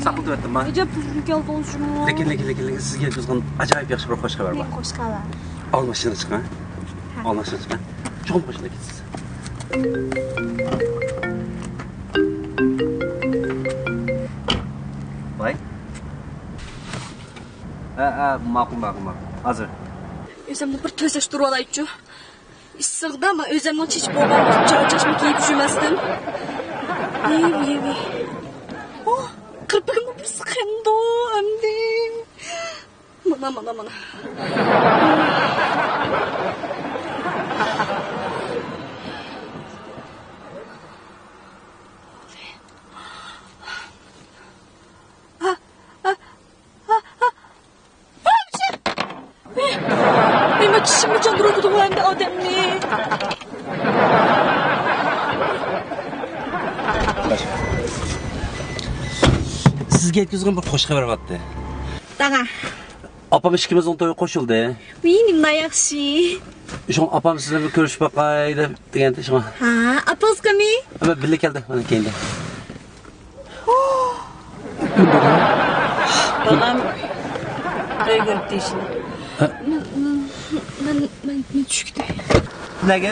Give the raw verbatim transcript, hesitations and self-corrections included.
ساقلىتىۋەتتىمما؟ ئەجەب تۈزۈلگەن بولسىمۇ؟ لېكىن، لېكىن، لېكىن، لېكىن سىزگە يەتكۈزگەن ئاجايىپ ياخشى بىر خوش خەۋەر بار. خوش خەۋەر. ئالماشتىن چىقىڭ. ھە. ئالماشتىن چىقىڭ. چوقۇم خوشۇم كېتىسىز. ۋاي. ھە، ھە، ماقۇل، ماقۇل، ماقۇل. ھازىر. ئۆزۈمنى بىر تۈزەشتۈرۈۋالايچۇ. ئىسسىقتا مەن ئۆزۈمنىڭ چېچىپ بولغان چا-، چاچما كىيىپ يۈرمەستىن. ۋىي، ۋىي، ۋىي. ئوھ، قىرپىكىمنى بىر سىقىمدۇ ئەمدى. مانا، مانا، مانا. نېمە چىشىمنى چاندۇرۇۋاتىدىغۇ ئەمدى ئادەمنى؟ سىزگە يەتكۈزگەن بىر خوش خەۋەر بارتى. داڭا. ئاپام ئىككىمىزنىڭ تويى قوشۇلدى. ۋىي، نېمە ياخشى. شۇڭا ئاپام سىز بىلەن بىر كۆرۈشۈپ باقاي دەپ دېگەنتى شۇڭا. ھا، ئاپىڭىزغىمۇ؟ ئەمما بىللە كەلدى، مانا كەينىدە. بالام ئۆيگە كىرىپ دېيىشىنى. مەن، مەن، مەن، مەن چۈشكۈدە. نەگە؟